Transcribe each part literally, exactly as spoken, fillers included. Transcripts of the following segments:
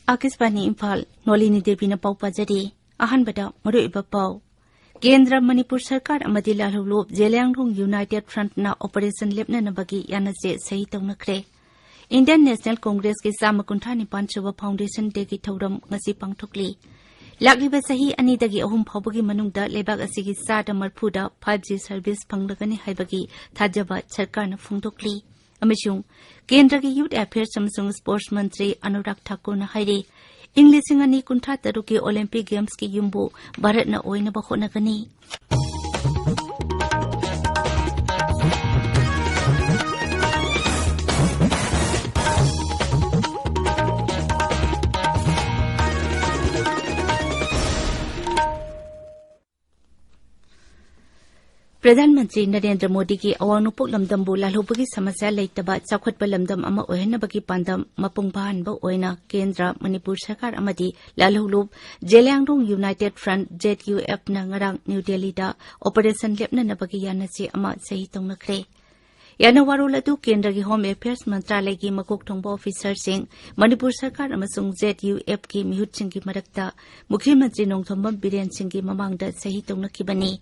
ꯑꯥꯀꯥꯁꯕꯥꯅꯤ ꯏꯝꯐꯥꯜ, ꯅꯣꯂꯤꯅꯤ ꯗꯦꯕꯤꯅ ꯄꯥꯎ ꯄꯥꯖꯔꯤ꯫ ꯑꯍꯥꯟꯕꯗ ꯃꯔꯨꯑꯣꯏꯕ ꯄꯥꯎ꯫ ꯀꯦꯟꯗ꯭ꯔ, ꯃꯅꯤꯄꯨꯔ ꯁꯔꯀꯥꯔ ꯑꯃꯗꯤ ꯂꯥꯜꯍꯧꯂꯨꯞ Zeliangrong United ꯐ꯭ꯔꯟꯠꯅ operation ꯂꯦꯞꯅꯅꯕꯒꯤ ꯌꯥꯅꯆꯦ ꯁꯍꯤ ꯇꯧꯅꯈ꯭ꯔꯦ꯫ Indian national ꯀꯣꯡꯒ꯭ꯔꯦꯁꯀꯤ ꯆꯥꯝꯃ ꯀꯨꯟꯊ꯭ꯔꯥ ꯅꯤꯄꯥꯟ ꯁꯨꯕ ꯐꯥꯎꯟꯗꯦꯁꯟ ꯗꯦꯒꯤ ꯊꯧꯔꯝ ꯉꯁꯤ ꯄꯥꯡꯊꯣꯛꯂꯤ꯫ ꯂꯥꯛꯂꯤꯕ ꯆꯍꯤ ꯑꯅꯤꯗꯒꯤ ꯑꯍꯨꯝ ꯐꯥꯎꯕꯒꯤ ꯃꯅꯨꯡꯗ ꯂꯩꯕꯥꯛ ꯑꯁꯤꯒꯤ ꯆꯥꯗ ꯃꯔꯐꯨꯗ five G service ꯐꯪꯂꯒꯅꯤ ꯍꯥꯏꯕꯒꯤ ꯊꯥꯖꯕ ꯁꯔꯀꯥꯔꯅ ꯐꯣꯡꯗꯣꯛꯂꯤ꯫ ꯑꯃꯁꯨꯡ ꯀꯦꯟꯗ꯭ꯔꯒꯤ ꯌꯨꯊ ꯑꯦꯐꯤꯌꯔꯁ ꯑꯃꯁꯨꯡ ꯁ꯭ꯄꯣꯔꯠꯁ ꯃꯟꯇ꯭ꯔꯤ ꯑꯅꯨꯔꯥꯒ ꯊꯥꯀꯨꯔꯅ ꯍꯥꯏꯔꯤ, ꯏꯪ ꯂꯤꯁꯤꯡ ꯑꯅꯤ ꯀꯨꯟꯊ꯭ꯔꯥ ꯇꯔꯨꯛꯀꯤ ꯑꯣꯂꯤꯝꯄꯤꯛ ꯒꯦꯝꯁꯀꯤ ꯌꯨꯝꯕꯨ ꯚꯥꯔꯠꯅ ꯑꯣꯏꯅꯕ ꯍꯣꯠꯅꯒꯅꯤ꯫ ꯄ꯭ꯔꯙꯥꯟ ꯃꯟꯇ꯭ꯔꯤ ꯅꯔꯦꯟꯗ꯭ꯔ ꯃꯣꯗꯤꯒꯤ ꯑꯋꯥꯡ ꯅꯣꯡꯄꯣꯛ ꯂꯝꯗꯝꯕꯨ ꯂꯥꯜꯍꯧꯕꯒꯤ ꯁꯃꯁ꯭ꯌꯥ ꯂꯩꯇꯕ ꯆꯥꯎꯈꯠꯄ ꯂꯝꯗꯝ ꯑꯃ ꯑꯣꯏꯍꯟꯅꯕꯒꯤ ꯄꯥꯟꯗꯝ ꯃꯄꯨꯡ ꯐꯥꯍꯟꯕ ꯑꯣꯏꯅ ꯀꯦꯟꯗ꯭ꯔ, ꯃꯅꯤꯄꯨꯔ ꯁꯔꯀꯥꯔ ꯑꯃꯗꯤ ꯂꯥꯜꯍꯧꯂꯨꯞ Zeliangrong United front, Z U ꯑꯦꯐꯅ ꯉꯔꯥꯡ ꯅ꯭ꯌꯨ ꯗꯦꯜꯂꯤꯗ ꯑꯣꯄꯔꯦꯁꯟ ꯂꯦꯞꯅꯅꯕꯒꯤ ꯌꯥꯅꯆꯦ ꯑꯃ ꯁꯍꯤ ꯇꯧꯅꯈ꯭ꯔꯦ꯫ ꯌꯥꯅ ꯋꯥꯔꯣꯜ ꯑꯗꯨ ꯀꯦꯟꯗ꯭ꯔꯒꯤ ꯍꯣꯝ ꯑꯦꯐꯤꯌꯔꯁ ꯃꯟꯇ꯭ꯔꯥꯂꯌꯒꯤ ꯃꯀꯣꯛ ꯊꯣꯡꯕ ꯑꯣꯐꯤꯁꯔꯁꯤꯡ, ꯃꯅꯤꯄꯨꯔ ꯁꯔꯀꯥꯔ ꯑꯃꯁꯨꯡ ꯖꯦꯗ ꯌꯨ ꯑꯦꯐꯀꯤ ꯃꯤꯍꯨꯠꯁꯤꯡꯒꯤ ꯃꯔꯛꯇ ꯃꯨꯈ꯭ꯌ ꯃꯟꯇ꯭ꯔꯤ ꯅꯣꯡꯊꯣꯝꯕꯝ ꯕꯤꯔꯦꯟ ꯁꯤꯡꯒꯤ ꯃꯃꯥꯡꯗ ꯁꯍꯤ ꯇꯧꯅꯈꯤꯕꯅꯤ꯫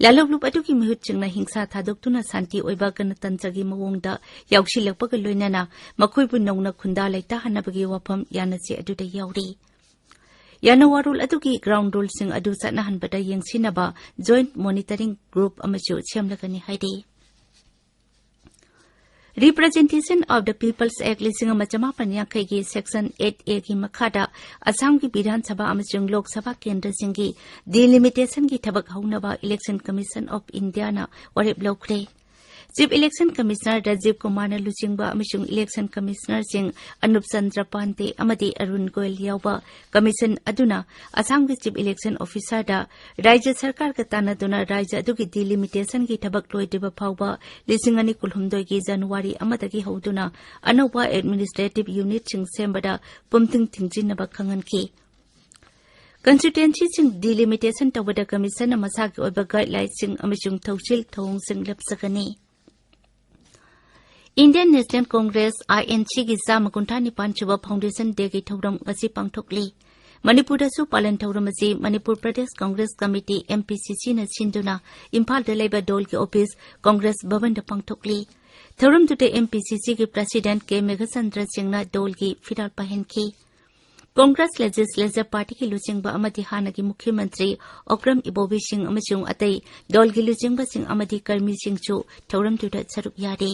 ꯂꯥꯜꯍꯧꯂꯨꯞ ꯑꯗꯨꯒꯤ ꯃꯤꯍꯨꯠꯁꯤꯡꯅ ꯍꯤꯡꯁꯥ ꯊꯥꯗꯣꯛꯇꯨꯅ ꯁꯥꯟꯇꯤ ꯑꯣꯏꯕ ꯒꯅꯇꯟꯇ꯭ꯔꯒꯤ ꯃꯑꯣꯡꯗ ꯌꯥꯎꯁꯤꯜꯂꯛꯄꯒ ꯂꯣꯏꯅꯅ ꯃꯈꯣꯏꯕꯨ ꯅꯧꯅ ꯈꯨꯟꯗꯥ ꯂꯩꯇꯥꯍꯟꯅꯕꯒꯤ ꯋꯥꯐꯝ ꯌꯥꯅꯆꯦ ꯑꯗꯨꯗ ꯌꯥꯎꯔꯤ꯫ ꯌꯥꯅ ꯋꯥꯔꯣꯜ ꯑꯗꯨꯒꯤ ꯒ꯭ꯔꯥꯎꯟ ꯔꯨꯜꯁꯤꯡ ꯑꯗꯨ ꯆꯠꯅꯍꯟꯕꯗ ꯌꯦꯡꯁꯤꯟꯅꯕ ꯖꯣꯏꯟꯠ ꯃꯣꯅꯤꯇꯔꯤꯡ ꯒ꯭ꯔꯨꯞ ꯑꯃꯁꯨ ꯁꯦꯝꯂꯒꯅꯤ ꯍꯥꯏꯔꯤ꯫ Representation of the People's Act ꯂꯤꯁꯤꯡ ꯑꯃ ꯆꯃꯥꯄꯟ ꯌꯥꯡꯈꯩꯒꯤ Section eight A ꯒꯤ ꯃꯈꯥꯗ ꯑꯁꯥꯝꯒꯤ ꯕꯤꯙꯥꯟ ꯁꯚꯥ ꯑꯃꯁꯨꯡ ꯂꯣꯛ ꯁꯚꯥ ꯀꯦꯟꯗ꯭ꯔꯁꯤꯡꯒꯤ ꯗꯤꯂꯤꯃꯤꯇꯦꯁꯟꯒꯤ ꯊꯕꯛ ꯍꯧꯅꯕ Election Commission of Indiaꯅ ꯋꯥꯔꯦꯞ ꯂꯧꯈ꯭ꯔꯦ꯫ ꯆꯤꯐ ꯏꯂꯦꯛꯁꯟ ꯀꯃꯤꯁꯅꯔ ꯔꯥꯖꯤꯕ ꯀꯨꯃꯥꯔꯅ ꯂꯨꯆꯤꯡꯕ ꯑꯃꯁꯨꯡ ꯏꯂꯦꯛꯁꯟ ꯀꯃꯤꯁꯅꯔꯁꯤꯡ ꯑꯅꯨꯞ ꯆꯟꯗ꯭ꯔ ꯄꯥꯟꯗꯦ ꯑꯃꯗꯤ ꯑꯔꯨꯟ ꯒꯣꯌꯜ ꯌꯥꯎꯕ ꯀꯃꯤꯁꯟ ꯑꯗꯨꯅ ꯑꯁꯥꯝꯒꯤ ꯆꯤꯐ ꯏꯂꯦꯛꯁꯟ ꯑꯣꯐꯤꯁꯥꯔꯗ ꯔꯥꯖ꯭ꯌ ꯁꯔꯀꯥꯔꯒ ꯇꯥꯟꯅꯗꯨꯅ ꯔꯥꯖ꯭ꯌ ꯑꯗꯨꯒꯤ ꯗꯤꯂꯤꯃꯤꯇꯦꯁꯟꯒꯤ ꯊꯕꯛ ꯂꯣꯏꯗ꯭ꯔꯤꯕ ꯐꯥꯎꯕ ꯂꯤꯁꯤꯡ ꯑꯅꯤ ꯀꯨꯟꯍꯨꯝꯗꯣꯏꯒꯤ ꯖꯅꯋꯥꯔꯤ ꯑꯃꯗꯒꯤ ꯍꯧꯗꯨꯅ ꯑꯅꯧꯕ ꯑꯦꯗꯃꯤꯅꯤꯁꯇ꯭ꯔꯦꯇꯤꯚ ꯌꯨꯅꯤꯠꯁꯤꯡ ꯁꯦꯝꯕꯗ ꯄꯨꯝꯊꯤꯡ ꯊꯤꯡꯖꯤꯟꯅꯕ ꯈꯪꯍꯟꯈꯤ꯫ ꯀꯟꯁꯇꯤꯇ꯭ꯋꯦꯟꯁꯤꯁꯤꯡ ꯗꯤꯂꯤꯃꯤꯇꯦꯁꯟ ꯇꯧꯕꯗ ꯀꯃꯤꯁꯟꯅ ꯃꯁꯥꯒꯤ ꯑꯣꯏꯕ ꯒꯥꯏꯗꯂꯥꯏꯟꯁꯤꯡ ꯑꯃꯁꯨꯡ ꯊꯧꯁꯤꯜ ꯊꯧꯑꯣꯡꯁꯤꯡ ꯂꯦꯞꯆꯒꯅꯤ꯫ Indian National Congress, I N C ꯒꯤ ꯆꯥꯝꯃ ꯀꯨꯟꯊ꯭ꯔꯥ ꯅꯤꯄꯥꯟ ꯁꯨꯕ Foundation Day ꯒꯤ ꯊꯧꯔꯝ ꯉꯁꯤ ꯄꯥꯡꯊꯣꯛꯂꯤ꯫ ꯃꯅꯤꯄꯨꯔꯗꯁꯨ ꯄꯥꯂꯟ ꯊꯧꯔꯝ ꯑꯁꯤ Manipur Pradesh Congress committee, M P C C ꯅ ꯁꯤꯟꯗꯨꯅ ꯏꯝꯐꯥꯜꯗ ꯂꯩꯕ ꯗꯣꯜꯒꯤ ꯑꯣꯐꯤꯁ ꯀꯪꯒ꯭ꯔꯦꯁ ꯚꯕꯟꯗ ꯄꯥꯡꯊꯣꯛꯂꯤ꯫ ꯊꯧꯔꯝꯗꯨꯗ M P C C ꯒꯤ President K ꯃꯦꯘꯆꯟꯗ꯭ꯔ ꯁꯤꯡꯅ ꯗꯣꯜꯒꯤ ꯐꯤꯔꯥꯜ ꯄꯥꯏꯍꯟꯈꯤ꯫ ꯀꯪꯒ꯭ꯔꯦꯁ Legislature Party ꯒꯤ ꯂꯨꯆꯤꯡꯕ ꯑꯃꯗꯤ ꯍꯥꯟꯅꯒꯤ ꯃꯨꯈ꯭ꯌ ꯃꯟꯇ꯭ꯔꯤ ꯑꯣꯀ꯭ꯔꯝ ꯏꯕꯣꯕꯤ ꯁꯤꯡ ꯑꯃꯁꯨꯡ ꯑꯇꯩ ꯗꯣꯜꯒꯤ ꯂꯨꯆꯤꯡꯕꯁꯤꯡ ꯑꯃꯗꯤ ꯀꯔꯃꯤꯁꯤꯡꯁꯨ ꯊꯧꯔꯝꯗꯨꯗ ꯁꯔꯨꯛ ꯌꯥꯔꯤ꯫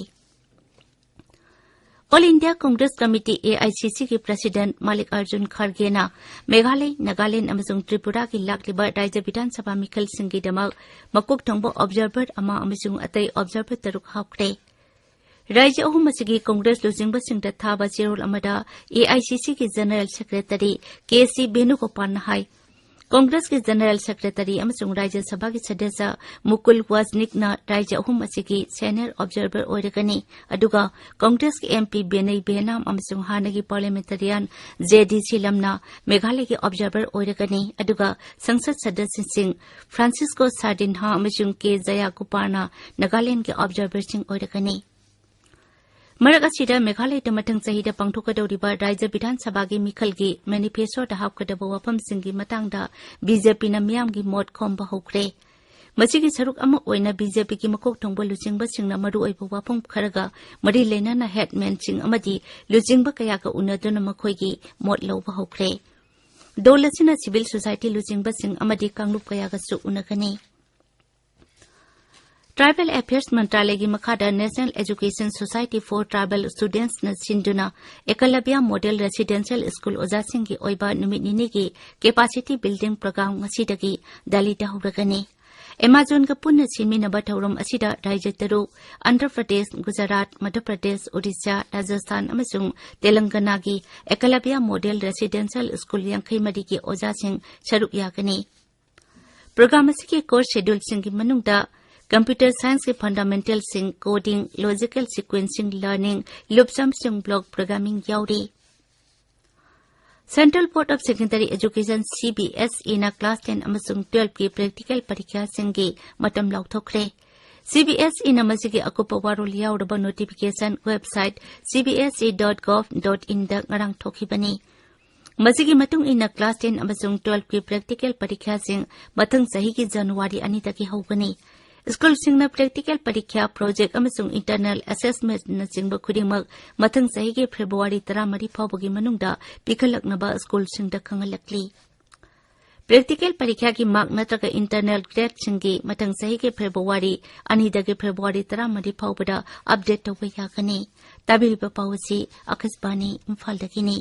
All India Congress Committee, A I C C ꯒꯤ President ꯃꯥꯂꯤꯛ ꯑꯔꯖꯨꯟ ꯈꯥꯔꯒꯦꯅ ꯃꯦꯘꯥꯂꯌ, ꯅꯥꯒꯥꯂꯦꯟꯗ ꯑꯃꯁꯨꯡ ꯇ꯭ꯔꯤꯄꯨꯔꯥꯒꯤ ꯂꯥꯛꯂꯤꯕ ꯔꯥꯖ꯭ꯌ ꯕꯤꯙꯥꯟ ꯁꯚꯥ ꯃꯤꯈꯜꯁꯤꯡꯒꯤꯗꯃꯛ ꯃꯀꯣꯛ ꯊꯣꯡꯕ observer ꯑꯃ ꯑꯃꯁꯨꯡ ꯑꯇꯩ observer ꯇꯔꯨꯛ ꯍꯥꯞꯈ꯭ꯔꯦ꯫ ꯔꯥꯖ꯭ꯌ ꯑꯍꯨꯝ ꯑꯁꯤꯒꯤ ꯀꯪꯒ꯭ꯔꯦꯁ ꯂꯨꯆꯤꯡꯕꯁꯤꯡꯗ ꯊꯥꯕ ꯆꯦꯔꯣꯜ ꯑꯃꯗ A I C C ꯒꯤ General Secretary K C ꯚꯦꯅꯨꯒꯣꯄꯥꯜꯅ ꯍꯥꯏ, ꯀꯪꯒ꯭ꯔꯦꯁꯀꯤ General Secretary ꯑꯃꯁꯨꯡ ꯔꯥꯖ꯭ꯌ ꯁꯚꯥꯒꯤ ꯁꯗꯁ꯭ꯌ ꯃꯨꯀꯨꯜ ꯋꯥꯖꯅꯤꯛꯅ ꯔꯥꯖ꯭ꯌ ꯑꯍꯨꯝ ꯑꯁꯤꯒꯤ senior observer ꯑꯣꯏꯔꯒꯅꯤ, ꯑꯗꯨꯒ ꯀꯪꯒ꯭ꯔꯦꯁꯀꯤ M P ꯕꯦꯅꯩ ꯕꯦꯍꯅꯥꯝ ꯑꯃꯁꯨꯡ ꯍꯥꯟꯅꯒꯤ parliamentarian J D ꯁꯤꯂꯝꯅ ꯃꯦꯘꯥꯂꯌꯒꯤ observer ꯑꯣꯏꯔꯒꯅꯤ, ꯑꯗꯨꯒ ꯁꯪꯁꯗ ꯁꯗꯁ꯭ꯌꯁꯤꯡ ꯐ꯭ꯔꯥꯟꯁꯤꯁꯀꯣ ꯁꯥꯔꯗꯤꯟꯍꯥ ꯑꯃꯁꯨꯡ ꯀꯦ ꯖꯌꯥꯒꯣꯄꯥꯜꯅ ꯅꯥꯒꯥꯂꯦꯟꯗꯒꯤ observerꯁꯤꯡ ꯑꯣꯏꯔꯒꯅꯤ꯫ ꯃꯔꯛ ꯑꯁꯤꯗ, ꯃꯦꯘꯥꯂꯌꯗ ꯃꯊꯪ ꯆꯍꯤꯗ ꯄꯥꯡꯊꯣꯛꯀꯗꯧꯔꯤꯕ ꯔꯥꯖ꯭ꯌ ꯕꯤꯙꯥꯟ ꯁꯚꯥꯒꯤ ꯃꯤꯈꯜꯒꯤ manifestoꯗ ꯍꯥꯞꯀꯗꯕ ꯋꯥꯐꯝꯁꯤꯡꯒꯤ ꯃꯇꯥꯡꯗ B J Pꯅ ꯃꯤꯌꯥꯝꯒꯤ ꯃꯣꯠ ꯈꯣꯝꯕ ꯍꯧꯈ꯭ꯔꯦ꯫ ꯃꯁꯤꯒꯤ ꯁꯔꯨꯛ ꯑꯃ ꯑꯣꯏꯅ B J Pꯒꯤ ꯃꯀꯣꯛ ꯊꯣꯡꯕ ꯂꯨꯆꯤꯡꯕꯁꯤꯡꯅ ꯃꯔꯨꯑꯣꯏꯕ ꯋꯥꯐꯝ ꯈꯔꯒ ꯃꯔꯤ ꯂꯩꯅꯅ headmanꯁꯤꯡ ꯑꯃꯗꯤ ꯂꯨꯆꯤꯡꯕ ꯀꯌꯥꯒ ꯎꯅꯗꯨꯅ ꯃꯈꯣꯏꯒꯤ ꯃꯣꯠ ꯂꯧꯕ ꯍꯧꯈ꯭ꯔꯦ꯫ ꯗꯣꯜ ꯑꯁꯤꯅ civil society ꯂꯨꯆꯤꯡꯕꯁꯤꯡ ꯑꯃꯗꯤ ꯀꯥꯡꯂꯨꯞ ꯀꯌꯥꯒꯁꯨ ꯎꯅꯒꯅꯤ꯫ Tribal Affairs ꯃꯟꯇ꯭ꯔꯥꯂꯌꯒꯤ ꯃꯈꯥꯗ National Education Society for Tribal Studentsꯅ ꯁꯤꯟꯗꯨꯅ Ekalabya Model Residential School ꯑꯣꯖꯥꯁꯤꯡꯒꯤ ꯑꯣꯏꯕ ꯅꯨꯃꯤꯠ ꯅꯤꯅꯤꯒꯤ capacity building program ꯉꯁꯤꯗꯒꯤ ꯗꯦꯜꯂꯤꯗ ꯍꯧꯔꯒꯅꯤ꯫ Amazonꯒ ꯄꯨꯟꯅ ꯁꯤꯟꯃꯤꯟꯅꯕ ꯊꯧꯔꯝ ꯑꯁꯤꯗ ꯔꯥꯖ꯭ꯌ ꯇꯔꯨꯛ, ꯑꯟꯙ꯭ꯔ ꯄ꯭ꯔꯗꯦꯁ, ꯒꯨꯖꯔꯥꯠ, ꯃꯙ꯭ꯌ ꯄ꯭ꯔꯗꯦꯁ, ꯑꯣꯗꯤꯁꯥ, ꯔꯥꯖꯁꯊꯥꯟ ꯑꯃꯁꯨꯡ ꯇꯦꯂꯪꯒꯅꯥꯒꯤ Ekalabya Model Residential School ꯌꯥꯡꯈꯩ ꯃꯔꯤꯒꯤ ꯑꯣꯖꯥꯁꯤꯡ ꯁꯔꯨꯛ ꯌꯥꯒꯅꯤ꯫ Program ꯑꯁꯤꯒꯤ course scheduleꯁꯤꯡꯒꯤ ꯃꯅꯨꯡꯗ Computer Scienceꯀꯤ fundamentalꯁꯤꯡ, coding, logical sequencing learning, loops ꯑꯃꯁꯨꯡ block programming ꯌꯥꯎꯔꯤ꯫ Central Board of Secondary Education, C B S Eꯅ class ten ꯑꯃꯁꯨꯡ twelveꯀꯤ practical ꯄꯔꯤꯈ꯭ꯌꯥꯁꯤꯡꯒꯤ ꯃꯇꯝ ꯂꯥꯎꯊꯣꯛꯈ꯭ꯔꯦ꯫ ꯁꯤꯕꯤꯑꯦꯁꯏꯅ ꯃꯁꯤꯒꯤ ꯑꯀꯨꯞꯄ ꯋꯥꯔꯣꯜ ꯌꯥꯎꯔꯕ notification website C B S E dot gov dot in ꯗ ꯉꯔꯥꯡ ꯊꯣꯛꯈꯤꯕꯅꯤ꯫ ꯃꯁꯤꯒꯤ ꯃꯇꯨꯡ ꯏꯟꯅ class ten ꯑꯃꯁꯨꯡ twelve ꯀꯤ practical ꯄꯔꯤꯈ꯭ꯌꯥꯁꯤꯡ ꯃꯊꯪ ꯆꯍꯤꯒꯤ ꯖꯅꯋꯥꯔꯤ ꯑꯅꯤꯗꯒꯤ ꯍꯧꯒꯅꯤ꯫ ꯁ꯭ꯀꯨꯜꯁꯤꯡꯅ practical ꯄꯔꯤꯈ꯭ꯌꯥ, project ꯑꯃꯁꯨꯡ internal assessment ꯅꯆꯤꯡꯕ ꯈꯨꯗꯤꯡꯃꯛ ꯃꯊꯪ ꯆꯍꯤꯒꯤ ꯐꯦꯕ꯭ꯔꯨꯋꯥꯔꯤ ꯇꯔꯥꯃꯔꯤ ꯐꯥꯎꯕꯒꯤ ꯃꯅꯨꯡꯗ ꯄꯤꯈꯠꯂꯛꯅꯕ ꯁ꯭ꯀꯨꯜꯁꯤꯡꯗ ꯈꯪꯍꯜꯂꯛꯂꯤ꯫ Practical ꯄꯔꯤꯈ꯭ꯌꯥꯒꯤ mark ꯅꯠꯇ꯭ꯔꯒ internal gradeꯁꯤꯡꯒꯤ ꯃꯊꯪ ꯆꯍꯤꯒꯤ ꯐꯦꯕ꯭ꯔꯨꯋꯥꯔꯤ ꯑꯅꯤꯗꯒꯤ ꯐꯦꯕ꯭ꯔꯨꯋꯥꯔꯤ ꯇꯔꯥꯃꯔꯤ ꯐꯥꯎꯕꯗ update ꯇꯧꯕ ꯌꯥꯒꯅꯤ꯫ ꯇꯥꯕꯤꯔꯤꯕ ꯄꯥꯎ ꯑꯁꯤ ꯑꯥꯀꯥꯁꯕꯥꯅꯤ ꯏꯝꯐꯥꯜꯗꯒꯤꯅꯤ꯫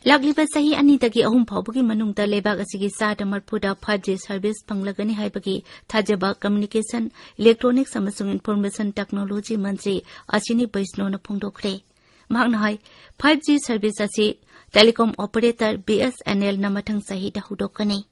ꯂꯥꯛꯂꯤꯕ ꯆꯍꯤ ꯑꯅꯤꯗꯒꯤ ꯑꯍꯨꯝ ꯐꯥꯎꯕꯒꯤ ꯃꯅꯨꯡꯗ ꯂꯩꯕꯥꯛ ꯑꯁꯤꯒꯤ ꯆꯥꯗ ꯃꯔꯐꯨꯗ five G service ꯐꯪꯂꯒꯅꯤ ꯍꯥꯏꯕꯒꯤ ꯊꯥꯖꯕ Communication, Electronics ꯑꯃꯁꯨꯡ Information Technology ꯃꯟꯇ꯭ꯔꯤ ꯑꯁ꯭ꯋꯤꯅꯤ ꯕꯩꯁꯅꯣꯅ ꯐꯣꯡꯗꯣꯛꯈ꯭ꯔꯦ꯫ ꯃꯍꯥꯛꯅ ꯍꯥꯏ, five G service ꯑꯁꯤ telecom operator B S N L ꯅ ꯃꯊꯪ ꯆꯍꯤꯗ ꯍꯧꯗꯣꯛꯀꯅꯤ꯫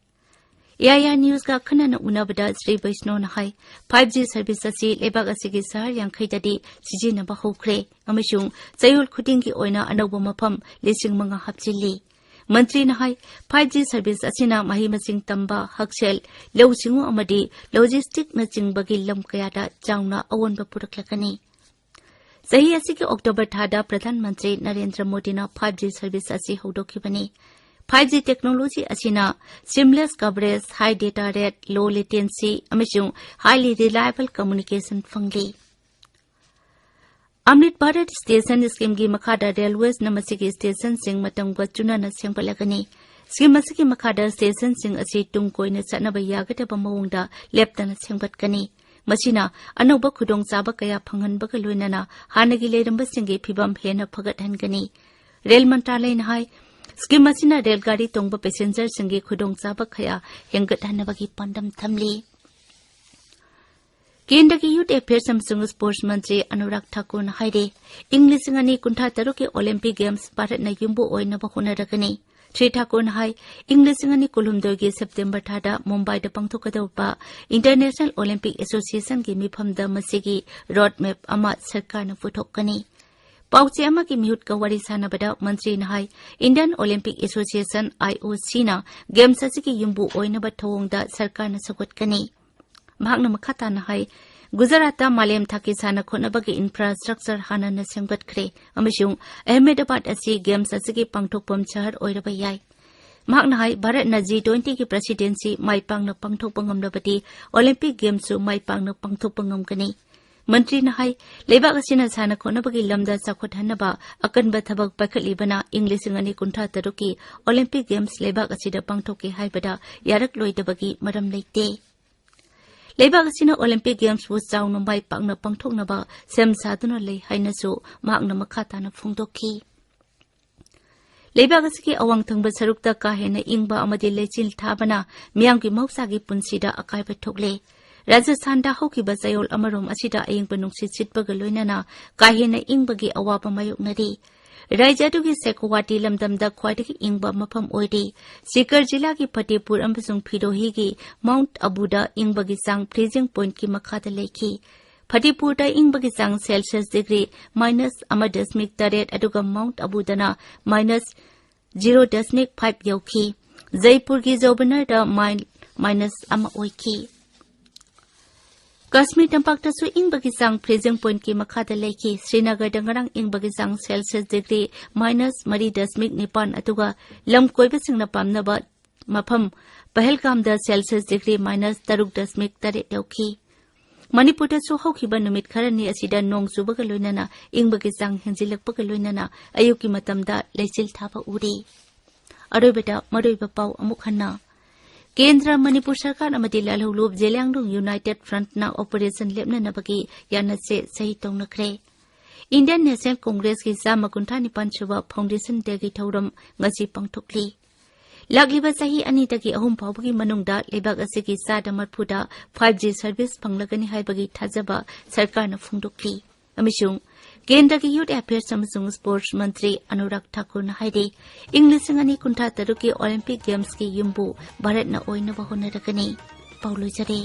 A I R News ꯀ ꯑꯈꯟꯅꯅ ꯎꯅꯕꯗ ꯁ꯭ꯔꯤ ꯕꯩꯁꯅꯣꯅ ꯍꯥꯏ, five G service ꯑꯁꯤ ꯂꯩꯕꯥꯛ ꯑꯁꯤꯒꯤ ꯁꯍꯔ ꯌꯥꯡꯈꯩꯗꯗꯤ ꯁꯤꯖꯤꯟꯅꯕ ꯍꯧꯈ꯭ꯔꯦ ꯑꯃꯁꯨꯡ ꯆꯌꯣꯜ ꯈꯨꯗꯤꯡꯒꯤ ꯑꯣꯏꯅ ꯑꯅꯧꯕ ꯃꯐꯝ ꯂꯤꯁꯤꯡ ꯃꯉꯥ ꯍꯥꯞꯆꯤꯜꯂꯤ꯫ ꯃꯟꯇ꯭ꯔꯤꯅ ꯍꯥꯏ, five G service ꯑꯁꯤꯅ ꯃꯍꯩ ꯃꯁꯤꯡ ꯇꯝꯕ, ꯍꯛꯁꯦꯜ, ꯂꯧꯎ ꯁꯤꯡꯎ ꯑꯃꯗꯤ logistic ꯅꯆꯤꯡꯕꯒꯤ ꯂꯝ ꯀꯌꯥꯗ ꯆꯥꯎꯅ ꯑꯑꯣꯟꯕ ꯄꯨꯔꯛꯂꯒꯅꯤ꯫ ꯆꯍꯤ ꯑꯁꯤꯒꯤ October ꯊꯥꯗ ꯄ꯭ꯔꯙꯥꯟ ꯃꯟꯇ꯭ꯔꯤ ꯅꯔꯦꯟꯗ꯭ꯔ ꯃꯣꯗꯤꯅ five G service ꯑꯁꯤ ꯍꯧꯗꯣꯛꯈꯤꯕꯅꯤ꯫ Five G technology ꯑꯁꯤꯅ seamless coverage, high data rate, low latency ꯑꯃꯁꯨꯡ highly reliable communication ꯐꯪꯂꯤ꯫ ꯑꯃ꯭ꯔꯤꯠ ꯚꯥꯔꯠ ꯁ꯭ꯇꯦꯁꯟ ꯁ꯭ꯀꯤꯝꯒꯤ ꯃꯈꯥꯗ railwaysꯅ ꯃꯁꯤꯒꯤ ꯁ꯭ꯇꯦꯁꯟꯁꯤꯡ ꯃꯇꯝꯒ ꯆꯨꯅꯅ ꯁꯦꯝꯒꯠꯂꯒꯅꯤ꯫ ꯁ꯭ꯀꯤꯝ ꯑꯁꯤꯒꯤ ꯃꯈꯥꯗ ꯁ꯭ꯇꯦꯁꯟꯁꯤꯡ ꯑꯁꯤ ꯇꯨꯡ ꯀꯣꯏꯅ ꯆꯠꯅꯕ ꯌꯥꯒꯗꯕ ꯃꯑꯣꯡꯗ ꯂꯦꯞꯇꯅ ꯁꯦꯝꯒꯠꯀꯅꯤ꯫ ꯃꯁꯤꯅ ꯑꯅꯧꯕ ꯈꯨꯗꯣꯡꯆꯥꯕ ꯀꯌꯥ ꯐꯪꯍꯟꯕꯒ ꯂꯣꯏꯅꯅ ꯍꯥꯟꯅꯒꯤ ꯂꯩꯔꯝꯕꯁꯤꯡꯒꯤ ꯐꯤꯚꯝ ꯍꯦꯟꯅ ꯐꯒꯠꯍꯟꯒꯅꯤ꯫ ꯔꯦꯜ ꯃꯟꯇ꯭ꯔꯥꯂꯌꯅ ꯍꯥꯏ, ꯁ꯭ꯀꯤꯝ ꯑꯁꯤꯅ ꯔꯦꯜꯒꯥꯔꯤ ꯇꯣꯡꯕ passengerꯁꯤꯡꯒꯤ ꯈꯨꯗꯣꯡꯆꯥꯕ ꯀꯌꯥ ꯍꯦꯟꯒꯠꯍꯟꯅꯕꯒꯤ ꯄꯥꯟꯗꯝ ꯊꯝꯂꯤ꯫ ꯀꯦꯟꯗ꯭ꯔꯒꯤ Youth Affairs ꯑꯃꯁꯨꯡ Sports ꯃꯟꯇ꯭ꯔꯤ ꯑꯅꯨꯔꯥꯒ ꯊꯥꯀꯨꯔꯅ ꯍꯥꯏꯔꯦ, ꯏꯪ ꯂꯤꯁꯤꯡ ꯑꯅꯤ ꯀꯨꯟꯊ꯭ꯔꯥ ꯇꯔꯨꯛꯀꯤ Olympic Games ꯚꯥꯔꯠꯅ ꯌꯨꯝꯕꯨ ꯑꯣꯏꯅꯕ ꯍꯣꯠꯅꯔꯒꯅꯤ꯫ ꯁ꯭ꯔꯤ ꯊꯥꯀꯨꯔꯅ ꯍꯥꯏ, ꯏꯪ ꯂꯤꯁꯤꯡ ꯑꯅꯤ ꯀꯨꯟꯍꯨꯝꯗꯣꯏꯒꯤ September ꯊꯥꯗ ꯃꯨꯝꯕꯥꯏꯗ ꯄꯥꯡꯊꯣꯛꯀꯗꯧꯕ International Olympic Associationꯒꯤ ꯃꯤꯐꯝꯗ ꯃꯁꯤꯒꯤ road map ꯑꯃ ꯁꯔꯀꯥꯔꯅ ꯄꯨꯊꯣꯛꯀꯅꯤ꯫ ꯄꯥꯎꯆꯦ ꯑꯃꯒꯤ ꯃꯤꯍꯨꯠꯀ ꯋꯥꯔꯤ ꯁꯥꯟꯅꯕꯗ ꯃꯟꯇ꯭ꯔꯤꯅ ꯍꯥꯏ, Indian Olympic Association, IOCꯅ Games ꯑꯁꯤꯒꯤ ꯌꯨꯝꯕꯨ ꯑꯣꯏꯅꯕ ꯊꯧꯑꯣꯡꯗ ꯁꯔꯀꯥꯔꯅ ꯁꯧꯒꯠꯀꯅꯤ꯫ ꯃꯍꯥꯛꯅ ꯃꯈꯥ ꯇꯥꯅ ꯍꯥꯏ, ꯒꯨꯖꯔꯥꯠꯇ ꯃꯥꯂꯦꯝ ꯊꯥꯛꯀꯤ ꯁꯥꯟꯅ ꯈꯣꯠꯅꯕꯒꯤ ꯏꯟꯐ꯭ꯔꯥꯁ꯭ꯇ꯭ꯔꯛꯆꯔ ꯍꯥꯟꯅꯅ ꯁꯦꯝꯒꯠꯈ꯭ꯔꯦ ꯑꯃꯁꯨꯡ ꯑꯍꯃꯦꯗꯥꯕꯥꯗ ꯑꯁꯤ ꯒꯦꯝꯁ ꯑꯁꯤꯒꯤ ꯄꯥꯡꯊꯣꯛꯐꯝ ꯁꯍꯔ ꯑꯣꯏꯔꯕ ꯌꯥꯏ꯫ ꯃꯍꯥꯛꯅ ꯍꯥꯏ, ꯚꯥꯔꯠꯅ ꯖꯤ ꯇ꯭ꯋꯦꯟꯇꯤꯒꯤ ꯄ꯭ꯔꯦꯁꯤꯗꯦꯟꯁꯤ ꯃꯥꯏ ꯄꯥꯛꯅ ꯄꯥꯡꯊꯣꯛꯄ ꯉꯝꯂꯕꯗꯤ ꯑꯣꯂꯤꯝꯄꯤꯛ ꯒꯦꯝꯁꯁꯨ ꯃꯥꯏ ꯄꯥꯛꯅ ꯄꯥꯡꯊꯣꯛꯄ ꯉꯝꯒꯅꯤ꯫ ꯃꯟꯇ꯭ꯔꯤꯅ ꯍꯥꯏ, ꯂꯩꯕꯥꯛ ꯑꯁꯤꯅ ꯁꯥꯟꯅ ꯈꯣꯠꯅꯕꯒꯤ ꯂꯝꯗ ꯆꯥꯎꯈꯠꯍꯟꯅꯕ ꯑꯀꯟꯕ ꯊꯕꯛ ꯄꯥꯏꯈꯠꯂꯤꯕꯅ ꯏꯪ ꯂꯤꯁꯤꯡ ꯑꯅꯤ ꯀꯨꯟꯊ꯭ꯔꯥ ꯇꯔꯨꯛꯀꯤ ꯑꯣꯂꯤꯝꯄꯤꯛ ꯒꯦꯝꯁ ꯂꯩꯕꯥꯛ ꯑꯁꯤꯗ ꯄꯥꯡꯊꯣꯛꯀꯦ ꯍꯥꯏꯕꯗ ꯌꯥꯔꯛꯂꯣꯏꯗꯕꯒꯤ ꯃꯔꯝ ꯂꯩꯇꯦ꯫ ꯂꯩꯕꯥꯛ ꯑꯁꯤꯅ ꯑꯣꯂꯤꯝꯄꯤꯛ ꯒꯦꯝꯁꯄꯨ ꯆꯥꯎꯅ ꯃꯥꯏ ꯄꯥꯛꯅ ꯄꯥꯡꯊꯣꯛꯅꯕ ꯁꯦꯝ ꯁꯥꯗꯨꯅ ꯂꯩ ꯍꯥꯏꯅꯁꯨ ꯃꯍꯥꯛꯅ ꯃꯈꯥ ꯇꯥꯅ ꯐꯣꯡꯗꯣꯛꯈꯤ꯫ ꯂꯩꯕꯥꯛ ꯑꯁꯤꯒꯤ ꯑꯋꯥꯡ ꯊꯪꯕ ꯁꯔꯨꯛꯇ ꯀꯥ ꯍꯦꯟꯅ ꯏꯪꯕ ꯑꯃꯗꯤ ꯂꯩꯆꯤꯜ ꯊꯥꯕꯅ ꯃꯤꯌꯥꯝꯒꯤ ꯃꯍꯧꯁꯥꯒꯤ ꯄꯨꯟꯁꯤꯗ ꯑꯀꯥꯏꯕ ꯊꯣꯛꯂꯦ꯫ ꯔꯥꯖꯁꯊꯥꯟꯗ ꯍꯧꯈꯤꯕ ꯆꯌꯣꯜ ꯑꯃꯔꯣꯝ ꯑꯁꯤꯗ ꯑꯌꯤꯡꯕ ꯅꯨꯡꯁꯤꯠ ꯁꯤꯠꯄꯒ ꯂꯣꯏꯅꯅ ꯀꯥ ꯍꯦꯟꯅ ꯏꯪꯕꯒꯤ ꯑꯋꯥꯕ ꯃꯥꯌꯣꯛꯅꯔꯤ꯫ ꯔꯥꯖ꯭ꯌ ꯑꯗꯨꯒꯤ ꯁꯦꯀꯣꯋꯥꯇꯤ ꯂꯝꯗꯝꯗ ꯈ꯭ꯋꯥꯏꯗꯒꯤ ꯏꯪꯕ ꯃꯐꯝ ꯑꯣꯏꯔꯤ꯫ ꯁꯤꯀꯔ ꯖꯤꯂꯥꯒꯤ ꯐꯇꯦꯄꯨꯔ ꯑꯃꯁꯨꯡ ꯐꯤꯔꯣꯍꯤꯒꯤ ꯃꯥꯎꯟꯠ ꯑꯕꯨꯗ ꯏꯪꯕꯒꯤ ꯆꯥꯡ ꯐ꯭ꯔꯤꯖꯤꯡ ꯄꯣꯏꯟꯠꯀꯤ ꯃꯈꯥꯗ ꯂꯩꯈꯤ꯫ ꯐꯇꯦꯄꯨꯔꯗ ꯏꯪꯕꯒꯤ ꯆꯥꯡ ꯁꯦꯜꯁꯤꯌꯁ ꯗꯤꯒ꯭ꯔꯤ ꯃꯥꯏꯅꯁ ꯑꯃ ꯗꯁꯃꯤꯛ ꯇꯔꯦꯠ ꯑꯗꯨꯒ ꯃꯥꯎꯟꯠ ꯑꯕꯨꯗꯅ ꯃꯥꯏꯅꯁ ꯖꯤꯔꯣ ꯗꯁꯃꯤꯛ ꯐꯥꯏꯚ ꯌꯧꯈꯤ꯫ ꯖꯩꯄꯨꯔꯒꯤ ꯖꯣꯕꯅꯔꯗ ꯃꯥꯏ-, ꯃꯥꯏꯅꯁ ꯑꯃ ꯑꯣꯏꯈꯤ꯫ ꯀꯥꯁꯃꯤꯔ ꯇꯝꯄꯥꯛꯇꯁꯨ ꯏꯪꯕꯒꯤ ꯆꯥꯡ ꯐ꯭ꯔꯤꯖꯤꯡ ꯄꯣꯏꯟꯠꯀꯤ ꯃꯈꯥꯗ ꯂꯩꯈꯤ꯫ ꯁ꯭ꯔꯤꯅꯒꯔꯗ ꯉꯔꯥꯡ ꯏꯪꯕꯒꯤ ꯆꯥꯡ ꯁꯦꯜꯁꯤꯌꯁ ꯗꯤꯒ꯭ꯔꯤ ꯃꯥꯏꯅꯁ ꯃꯔꯤ ꯗꯁꯃꯤꯛ ꯅꯤꯄꯥꯟ ꯑꯗꯨꯒ ꯂꯝ ꯀꯣꯏꯕꯁꯤꯡꯅ ꯄꯥꯝꯅꯕ ꯃꯐꯝ ꯄꯍꯜꯒꯥꯝꯗ ꯁꯦꯜꯁꯤꯌꯁ ꯗꯤꯒ꯭ꯔꯤ ꯃꯥꯏꯅꯁ ꯇꯔꯨꯛ ꯗꯁꯃꯤꯛ ꯇꯔꯦꯠ ꯌꯧꯈꯤ꯫ ꯃꯅꯤꯄꯨꯔꯗꯁꯨ ꯍꯧꯈꯤꯕ ꯅꯨꯃꯤꯠ ꯈꯔꯅꯤ ꯑꯁꯤꯗ ꯅꯣꯡ ꯆꯨꯕꯒ ꯂꯣꯏꯅꯅ ꯏꯪꯕꯒꯤ ꯆꯥꯡ ꯍꯦꯟꯖꯤꯜꯂꯛꯄꯒ ꯂꯣꯏꯅꯅ ꯑꯌꯨꯛꯀꯤ ꯃꯇꯝꯗ ꯂꯩꯆꯤꯜ ꯊꯥꯕ ꯎꯔꯤ꯫ ꯑꯔꯣꯏꯕꯗ ꯃꯔꯨꯑꯣꯏꯕ ꯄꯥꯎ ꯑꯃꯨꯛ ꯍꯟꯅ꯫ ꯀꯦꯟꯗ꯭ꯔ, ꯃꯅꯤꯄꯨꯔ ꯁꯔꯀꯥꯔ ꯑꯃꯗꯤ ꯂꯥꯜꯍꯧꯂꯨꯞ Zeliangrong United ꯐ꯭ꯔꯟꯠꯅ operation ꯂꯦꯞꯅꯅꯕꯒꯤ ꯌꯥꯅꯁꯦ ꯁꯍꯤ ꯇꯧꯅꯈ꯭ꯔꯦ꯫ Indian national ꯀꯣꯡꯒ꯭ꯔꯦꯁꯀꯤ ꯆꯥꯝꯃ ꯀꯨꯟꯊ꯭ꯔꯥ ꯅꯤꯄꯥꯟ ꯁꯨꯕ ꯐꯥꯎꯟꯗꯦꯁꯟ ꯗꯦꯒꯤ ꯊꯧꯔꯝ ꯉꯁꯤ ꯄꯥꯡꯊꯣꯛꯂꯤ꯫ ꯂꯥꯛꯂꯤꯕ ꯆꯍꯤ ꯑꯅꯤꯗꯒꯤ ꯑꯍꯨꯝ ꯐꯥꯎꯕꯒꯤ ꯃꯅꯨꯡꯗ ꯂꯩꯕꯥꯛ ꯑꯁꯤꯒꯤ ꯆꯥꯗ ꯃꯔꯐꯨꯗ ꯐꯥꯏꯚ ꯖꯤ ꯁꯔꯚꯤꯁ ꯐꯪꯂꯒꯅꯤ ꯍꯥꯏꯕꯒꯤ ꯊꯥꯖꯕ ꯁꯔꯀꯥꯔꯅ ꯐꯣꯡꯗꯣꯛꯂꯤ꯫ ꯑꯃꯁꯨꯡ ꯀꯦꯟꯗ꯭ꯔꯒꯤ ꯌꯨꯊ ꯑꯦꯐꯤꯌꯔꯁ ꯑꯃꯁꯨꯡ ꯁ꯭ꯄꯣꯔꯠꯁ ꯃꯟꯇ꯭ꯔꯤ ꯑꯅꯨꯔꯥꯒ ꯊꯥꯀꯨꯔꯅ ꯍꯥꯏꯔꯤ, ꯏꯪ ꯂꯤꯁꯤꯡ ꯑꯅꯤ ꯀꯨꯟꯊ꯭ꯔꯥ ꯇꯔꯨꯛꯀꯤ ꯑꯣꯂꯤꯝꯄꯤꯛ ꯒꯦꯝꯁꯀꯤ ꯌꯨꯝꯕꯨ ꯚꯥꯔꯠꯅ ꯑꯣꯏꯅꯕ ꯍꯣꯠꯅꯔꯒꯅꯤ꯫ ꯄꯥꯎ ꯂꯣꯏꯖꯔꯦ꯫